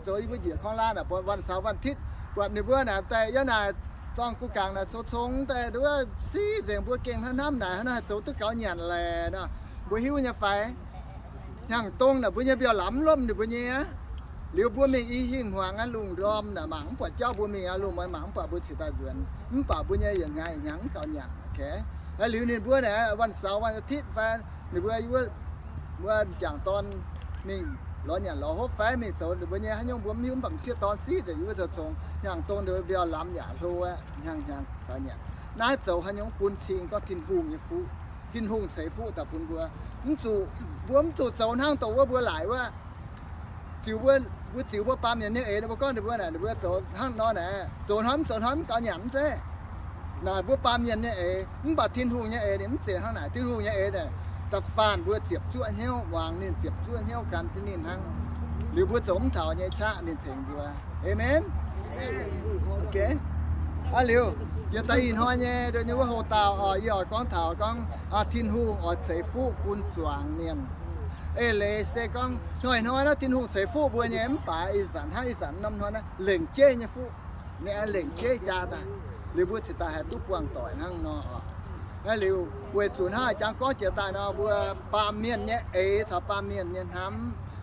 zoux yie mbuo njiec Gorngv-Laa naaic, buatc วันเสาร์วันอาทิตย์ buatc ninh mbuo naaic daaih yiem naaic zorng-guh gangc naaic cong-cong daaih nduov siqv nzengc, mbuo gengh hnamv naaic hnangv naaiv haih zoux duqv gaux nyanc laic nor. Mbuo hiuv nyei fai? Hnyangx-dongh naaic mbuo nyei mbiauh lamz mv lomh ninh mbuo nyei aqv. Liuz mbuo mingh i hingh hmuangx aqv, lungh ndorm naaic mangc mv buatc jauv, mbuo mingh aqv, lungh ndorm mangc mv buatc, mbuo cingx daaih nzuonx, mv baac mbuo nyei yietc hnyangx yietc hnyangx mv gaux nyanc. Liuz ninh mbuo naaic วันเสาร์วันอาทิตย์ fai ninh mbuo wuov m'jangc dorn mingh lorz nyanc lorz hopv fai mingh zoux ninh mbuo nyei haaix nyungc mbuo mv hiuv, mv baac m'sieqv dorn siqv nzengc, yie mbuo zoux congx hnyangx-dongh ninh mbuo mbiauh lamz yaac hlo aqv, hnyangx hnyangx gaux nyanc. Naaiv zoux haaix nyungc? Bun cing gorngv Tin-Hungh nyei fuqv, Tin-Hungh ceix fuqv daaih bun mbuo. Mv zuqc, mbuo mv zuqc zoux hnangv dongh wuov mbuo laaic wuov, ziux mbuo, mbuo ziux mbuo baamh mienh nyei eix, mbuo gorngv ninh mbuo naaic, ninh mbuo zoux hnangv nor naaic, zoux hnoi mv zoux hnoi mv gaux nyanc mv zeiz. Naaic mbuo baamh mienh nyei eix, mv baac Tin-Hungh nyei eix ninh mv zeiz hnangv naaic. Tin-Hungh nyei eix naaic, da'faanh mbuo ziepc zuoqv hnyouv muangx ninh, ziepc zuoqv hnyouv gan jienv ninh hnangv. Liuz mbuo zoux mv taux nyei qaqv ninh tengx mbuo. Aamen. Liuz, jiex daaih ih hnoi nyei nduov nyei wuov houx-daauh oc, yie oix gorngv taux gorngv Tin-Hungh oix ceix fuqv bun zuangx mienh. Eix leiz se gorngv hnoi-hnoi naaiv Tin-Hungh ceix fuqv mbuo nyei, mv baac ih zanc hnangv ih zanc norm hnoi naaiv lengc jeiv nyei fuqv, ninh aengx lengc jeiv jaa daaih, liuz mbuo cingx daaih haih duqv buangh doic hnangv nor oc. Naaiv liuz weic zuqc hnangv jangx gorngv jiex daaih nor, mbuo baamh mienh nyei eix caux baamh mienh nyei hnamv,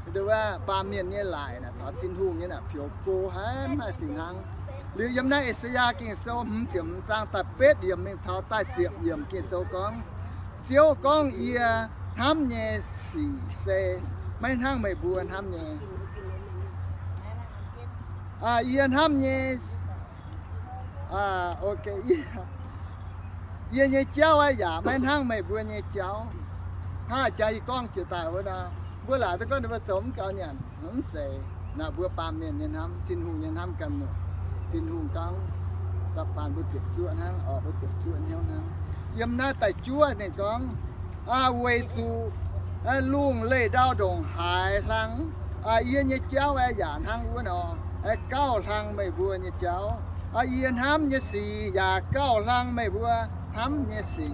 nduov baamh mienh nyei laaic naaic caux Tin-Hungh nyei naaic pioux go haic, mv maaih fih hnangv. Liuz yiem naaiv I^saa^yaa Ging-Sou hmz ziepc hmz zaang da'betv yiemc mingh taux da'ziepc yiemc Ging-Sou gorngv, Ziouv gorngv, Yie hnamv nyei sic se maiv hnangv meih mbuo hnamv nyei. Yie hnamv nyei, yie nyei jauv aeqv, yaac maiv hnangv meih mbuo nyei jauv. Hnangv jaax yie gorngv jiex daaih wuov nor, mbuo laaic duqv gorngv ninh mbuo zoux mv gaux nyanc mv zeiz. Naaic mbuo baamh mienh nyei hnamv, Tin-Hungh nyei hnamv ganh nyungc. Tin-Hungh gorngv, da'faanh mbuo ziepc zuoqv hnangv oc, mbuo ziepc zuoqv hnyouv hnangv. Yiem naaiv da'juov ninh gorngv, Weic zuqc lungh leih ndau ndongc haaix hlang, yie nyei jauv aeqv, yaac hnangv wuov nor, gauh hlang meih mbuo nyei jauv. Yie hnamv nyei sic yaac gauh hlang meih mbuo hnamv nyei sic.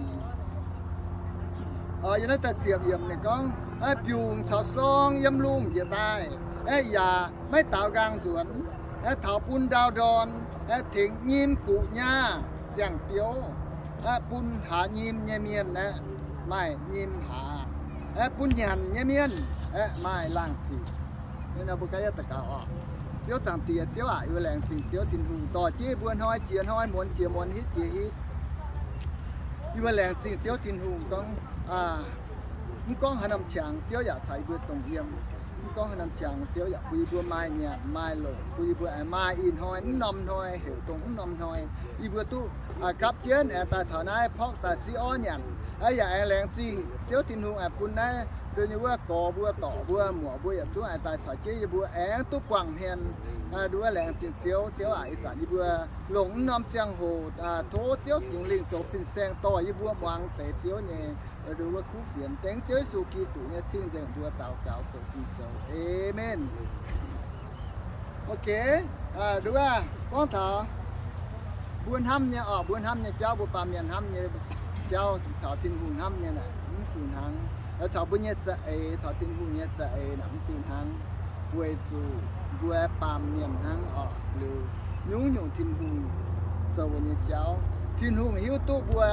Yiem naaiv da'ziepc yiemc ninh gorngv, Biungc caux sorng yiem lungh njiec daaih, yaac maiv daaux nqaang nzuonx. Taux bun ndau ndorn, tengx nyim guqc nyaah ziangh biouv, bun haaz nyim nyei mienh aeqv, maaih nyim haaz, bun nyanc nyei mienh aeqv, maaih laangh ziqc. Mbuo gaav daux gaux oc. Ziouv Zaangc Diex, Ziouv aac, yie mbuo laengz zingh Ziouv Tin-Hungh dorh jienv yie mbuo hnoi jiex hnoi, muonz jiex muonz, hitv jiex hitv. Yie mbuo laengz zingh Ziouv Tin-Hungh gorngv, mv gorngv haaix norm qangx, Ziouv yaac caux yie mbuo dongh yiem. Mv gorngv haaix norm qangx, Ziouv yaac bun yie mbuo maaih nyanc maaih longc, bun yie mbuo aengx maaih ih hnoi mv norm hnoi, heuc dongh mv norm hnoi. Yie mbuo duqv gapv jienv aengx daaih taux naaiv porv daaih ziv orv nyanc. Yaac aengx laengz zingh Ziouv Tin-Hungh aengx bun naaiv nduov nyei wuov gorx mbuo, dorc mbuo, muoc mbuo yietc zungv aengx daaih caux jienv yie mbuo aengx duqv buangh hmien. Nduov laengz zingh Ziouv. Ziouv aac, ih zanc yie mbuo longc mv norm ziangh hoc tov Ziouv Singx Lingh zoux fin-saeng dorh yie mbuo muangx deix Ziouv nyei nduov wuov kuv fienx. Dengv Ziouv Yesu Giduc nyei cing-nzengc mbuo daux gaux zoux Ging-Sou. Aamen. Ok, nduov gorngv taux mbuo hnamv nyei oc, mbuo hnamv nyei jauv, mbuo baamh mienh hnamv nyei jauv caux Tin-Hungh hnamv nyei naaic mv fih hnangv. Caux mbuo nyei za'eix, caux Tin-Hungh nyei za'eix naaic mv fih hnangv, weic zuqc mbuo baamh mienh hnangv oc. Liuz nyungc-nyungc Tin-Hungh zoux nyei jauv, Tin-Hungh hiuv duqv mbuo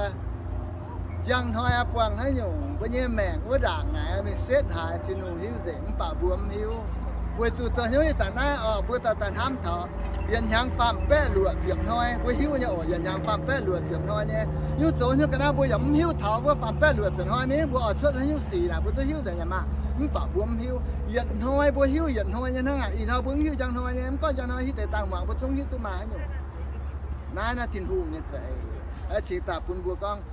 Njang hnoi buangh haaix nyungc mbuo nyei maengc wuov ndaangc naaic mingh setv haaix, Tin-Hungh hiuv nzengc, mv baac mbuo mv hiuv. Weic zuqc zoux hnyouv ih zanc naaiv oc, mbuo daaih daaih hnamv taux yietc hnyangx faam baeqv luoqc ziepc hnoi, mbuo hiuv nyei oc, yietc hnyangx faam baeqv luoqc ziepc hnoi nyei. Nyungc zoux hnyouv ga'naaiv mbuo yaac mv hiuv taux wuov faam baeqv luoqc ziepc hnoi mingh, mbuo oix cuotv haaix nyungc sic naaic, mbuo duqv hiuv nzengc nyei maah. Mv baac mbuo mv hiuv. Yietc hnoi mbuo hiuv yietc hnoi nyei hnangv aqv. Ih hnoi mbuo mv hiuv njang hnoi nyei, mv gorngv njang hnoi hiuv deix dangh muangx mbuo zungv hiuv duqv maaih haaix nyungc. Naaiv naaiv Tin-Hungh nyei za'eix. Cingx daaih bun mbuo gorngv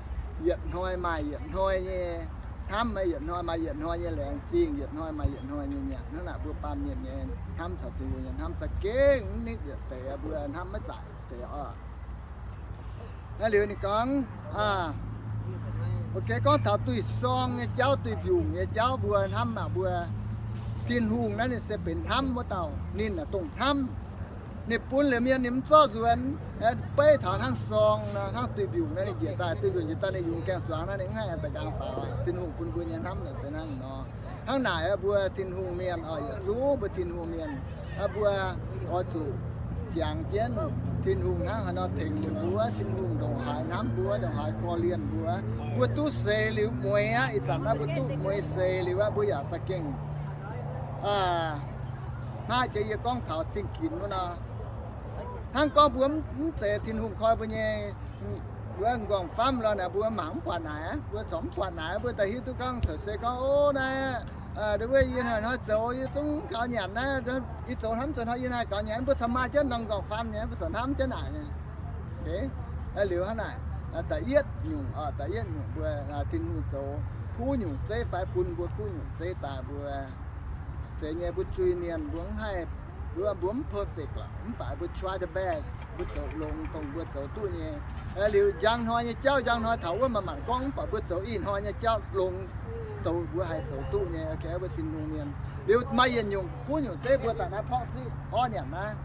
yietc hnoi maaih yietc hnoi nyei hnamv, maaih yietc hnoi maaih yietc hnoi nyei laengz zingh, yietc hnoi maaih yietc hnoi nyei nyanc. Hnangv naaic mbuo baamh mienh nyei hnamv taux Tin-Hungh nyei hnamv za'gengh mv nitv yietc deix, mbuo hnamv maiv zaaic deix oc. Naaiv liuz ninh gorngv, ok, gorngv taux duih sorng nyei jauv, duih mbiungc nyei jauv mbuo hnamv maah, mbuo Tin-Hungh naaiv ninh se benx hnamv wuov dauh, ninh naaic dongh hnamv. Ninh bun liuz mienh ninh mv zorqv nzuonx. Beiv taux hnangv sorng nor, hnangv duih mbiungc naaiv ninh njiec daaih, duih mbiungc njiec daaih ninh yungz gaengh zuangx naaiv, ninh mv haih daaih nqaang faaux. Tin-Hungh bun mbuo nyei hnamv naaic se hnangv nor. Hnangv naaic mbuo Tin-Hungh mienh oc, yietc zungv mbuo Tin-Hungh mienh, mbuo oix zuqc jangx jienv Tin-Hungh hnangv haaix nor tengx ninh mbuo. Tin-Hungh ndongc haaix hnamv mbuo, ndongc haaix korv-lienh mbuo, mbuo duqv seix liuz mueiz aqv. Ih zanc naaiv mbuo duqv mueiz seix liuz aqv, mbuo yaac za'gengh hnangv jiex yie gorngv taux zingh ginx wuov nor. Hnangv gorngv mbuo mv zeiz Tin-Hungh koi mbuo nyei wuov m'nqorngv famv lorh naaic, mbuo mangc mv buatc naaic, mbuo corc mv buatc naaic, mbuo daaih hiuv duqv gorngv caux se gorngv, o, naaiv, wuov yie hnoi-hnoi zoux yie zungv gaux nyanc naaiv, yie zoux hnamv zoux hnoi yie naaiv gaux nyanc, mbuo corc maaih jienv norm m'nqorngv famv nyei, mbuo corc hnamv jienv naaic nyei. Liuz hnangv naaic, da'yietv nyungc, da'yietv nyungc mbuo Tin-Hungh zoux kuv nyungc zeiv fai bun mbuo kuv nyungc zeiv daaih mbuo zeiz nyei, mbuo zuiz-mienh mbuo mv haih, mbuo, mbuo mv perfect lorqc, mv baac mbuo try the best, mbuo zoux longx dongh mbuo zoux duqv nyei. Liuz njang hnoi nyei jauv, njang hnoi taux wuov maaih manc gorngv, mv baac mbuo zoux ih hnoi nyei jauv longx dongh mbuo haih zoux duqv nyei. Ok, mbuo Tin-Hungh mienh. Liuz maaih yietc nyungc kuv nyungc zeiv mbuo daaih naaiv porqv ziqv orv nyanc naaiv.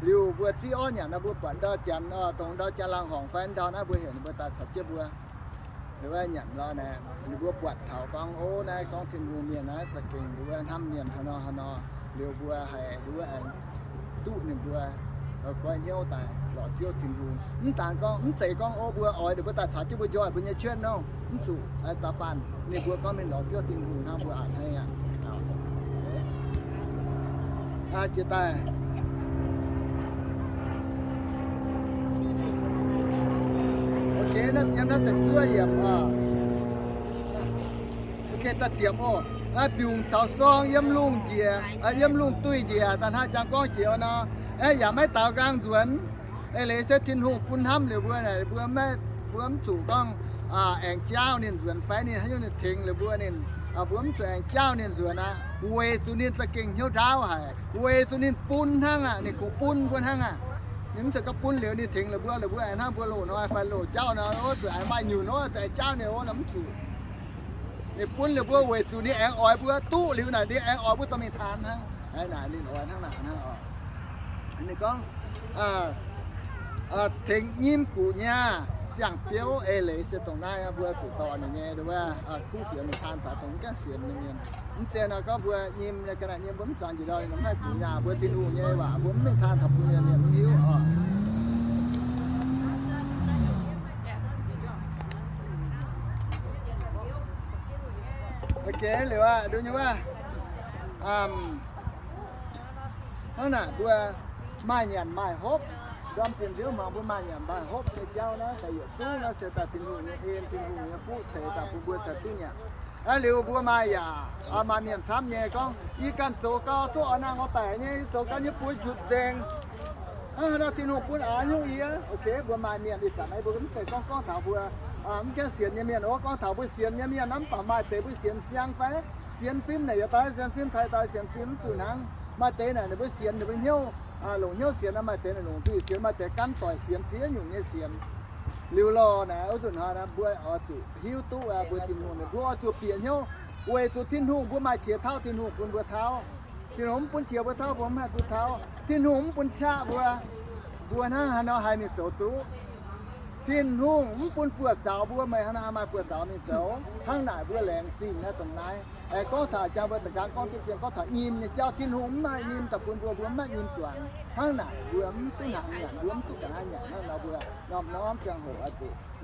Liuz mbuo ziqv orv nyanc naaiv, mbuo buatc ndau janx, dongh ndau janx-laangh horngc fai ndau naaiv, mbuo heuc ninh mbuo daaih caux jienv mbuo nyanc lorh naaic, ninh mbuo buatc taux gorngv, o, naaiv gorngv Tin-Hungh mienh naaiv za'gengh nduov hnamv mienh haaix nor haaix nor. Liuz mbuo haiz nduov aengx duqv ninh mbuo goiv hnyouv daaih lorz Ziouv Tin-Hungh. Mv daan gorngv, mv zeiz gorngv, o, mbuo oix ninh mbuo daaih caux jienv mbuo njoih mbuo nyei cuotv nor, mv zuqc da'faanh ninh mbuo gorngv mingh lorz Ziouv Tin-Hungh hnangv mbuo a'hneiv aqv. Jiex daaih. Ok, naaiv yiem naaiv da'juov yiemc oc. Ok, da'ziepc oc. Biungc caux sorng yiem lungh njiec, yiem lungh duih njiec, da'hnangv jangx gorngv jiex nor, yaac maiv daaux nqaang nzuonx. Eix leiz se Tin-Hungh bun hnamv liuz mbuo naaic, mbuo maiv, mbuo mv zuqc gorngv aengx jaauv ninh nzuonx fai ninh haaix nyungc ninh tengx liuz mbuo ninh, mbuo mv zuqc aengx jaauv ninh nzuonx aqv, weic zuqc ninh za'gengh hnyouv ndaauv haic, weic zuqc ninh bun hnangv aqv, ninh kungx bun mbuo hnangv aqv. Ninh mv zeiz gorngv bun liuz ninh tengx liuz mbuo, liuz mbuo aengx hnangv mbuo loz-hnoi fai loz-jauv nor, o, zuqc aengx maaih nyunc, o, zuqc aengx jaauv ninh, o, mv zuqc. Ninh bun liuz mbuo weic zuqc ninh aengx oix mbuo duqv liuz naaic, ninh aengx oix mbuo dorh mingh taan hnangv. Naaic ninh oix hnangv naaic hnangv oc. Ninh gorngv, tengx nyim guqc nyei ziangh biouv eix leiz se dongh naaiv mbuo zuqc dorh ninh nyei, kuv fienx mingh taan taux dongh mv gaengh sienx nyei mienh. Mv zeiz nor gorngv mbuo nyim, ga'naaiv nyim mbuo mv zuangx njiec ndorm ninh mv haih guqc nyaah. Mbuo Tin-Hungh nyei waac mbuo mv mingh taan taux bun mienh, mienh mv hiuv oc. Ok, liuz aqv, nduov nyei wuov. Hnangv naaic mbuo maaih nyanc maaih hopv, ndorm zinh nziouv hmuangx mbuo maaih nyanc maaih hopv nyei jauv naaiv, da'yietv zungv naaiv se daaih Tin-Hungh nyei en, Tin-Hungh nyei fuqv ceix daaih bun mbuo caux duqv nyanc. Aa, liuz mbuo maaih yaac maaih mienh camv nyei gorngv, yie ganh zoux gau duqv oix nangh oix daic nyei, yie zoux gau nyei buoz njutc nzengc. Hnangv haaix nor Tin-Hungh bun aav nyungc yie? Ok, mbuo maaih mienh ih zanc naaiv mbuo mv zeiz gorngv gorngv taux mbuo mv gaengh sienx nyei mienh oc, gorngv taux mbuo sienx nyei mienh naaiv, mv baac maaih deix mbuo sienx siang fai sienx fim naaic, yietc dauh sienx fim, taaih dauh sienx fim, mv zuqc hnangv. Maaih deix naaic ninh mbuo sienx ninh mbuo hnyouv, longc hnyouv sienx, maaih deix naaic longc nzuih sienx, maaih deix gan doic sienx, ziex nyungc nyei sienx. Liuz lorh naaic, wuov nzunc hnoi naaiv mbuo oix zuqc hiuv duqv mbuo Tin-Hungh, mbuo oix zuqc bieqc hnyouv weic zuqc Tin-Hungh, mbuo maaih qiex tauv, Tin-Hungh bun mbuo tauv. Tin-Hungh mv bun qiex mbuo tauv, mbuo mv haih duqv tauv. Tin-Hungh mv bun qaqv mbuo, mbuo hnangv haaix nor haih mingh zoux duqv? Tin-Hungh mv bun buoz-zaux mbuo, meih hnangv haaix nor maaih buoz-zaux mingh zoux? Hnangv naaic mbuo laengz zingh naaiv dongh naaiv. Aengx gorngv taux jang mbuo da'gangv gorngv duqv jiex gorngv taux nyim nyei jauv, Tin-Hungh mv maaih nyim daaih bun mbuo, mbuo mv maaih nyim zuangx. Hnangv naaic mbuo mv duqv hnaangx nyanc, mbuo mv duqv ga'naaiv nyanc. Hnangv nor mbuo norm-norm ziangh hoc oix zuqc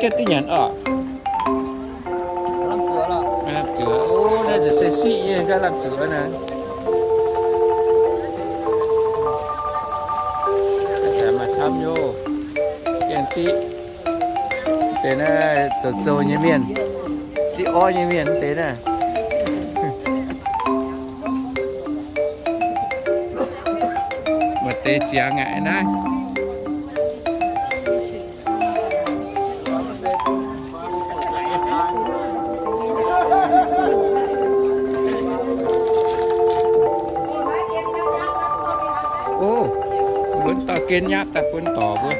Ga'naaiv nyanc orqc. Lamh zuoqc, o, naaiv se siqv nyei ga'naaiv lamh zuoqc naaiv. Maaih camv nyei, gengh siqv. Deix naaiv zoux zoux nyei mienh, siqv orv nyei mienh deix naaiv. Maaih deix ziangx aqv naaiv. O, mbuo dorh gen nyapv daaih bun dorc mbuo.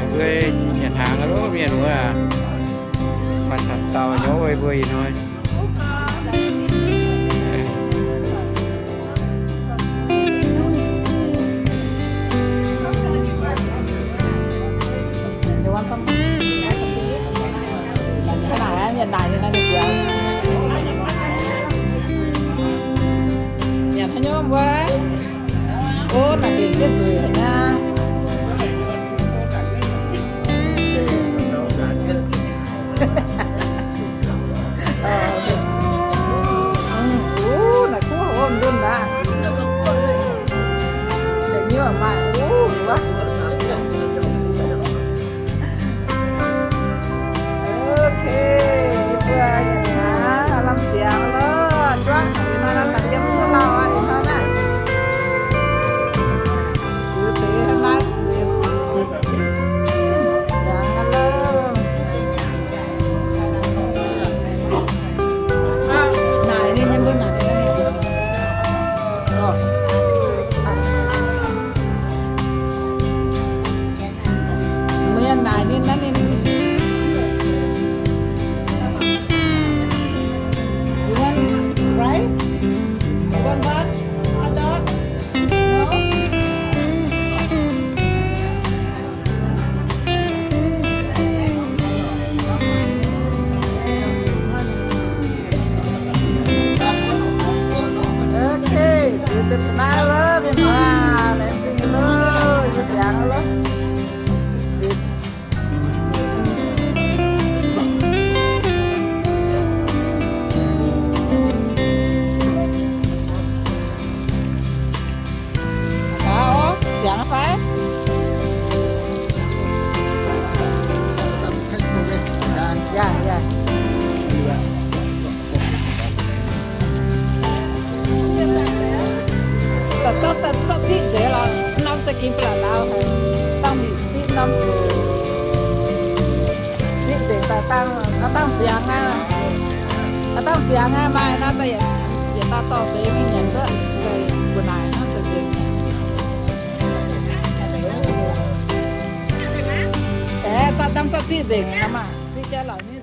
Mbuo nyanc hnaangx loh mienh muoz, maaih camv dauh nyei mbuo ih hnoi. Nyanc haaix nyungc mbuo? O, naaic benx zieqv nzueic haic naaiv. Ok, yie mbuo yietc hnoi lamh ziangx loh, juangv taux ih hnoi naaiv, daaih yiem duqv lauh aqv, ih hnoi naaiv. Ziux deix hnangv naaiv, ziux deix. Ziangx loh. Naaic ninh nyei mbuo naaic ninh. Mienh naaic ninh naaiv ninh. You want rice? You want bun? Hot dog? No? Ok, ziux deix ga'naaiv loh, mienh muoz, laengz zingh loh, yie mbuo ziangx loh. Ziangx fai? Yaac, yaac. Daaih zorqv, daaih zorqv diqv nzengc lorqc. Norm za'gengh ba'laqc lauz haic. Dangh diqv norm diqv nzengc daaih dangh, dangh ziangx aqv. Dangh ziangx aqv, maaih nor daaih yietc dauh dorh deix mingh nyanc wuov, mbuo naaic hnangv za'gengh. Aeqv, dangh zorqv diqv nzengc nor maah, diqv jaiv lorqc.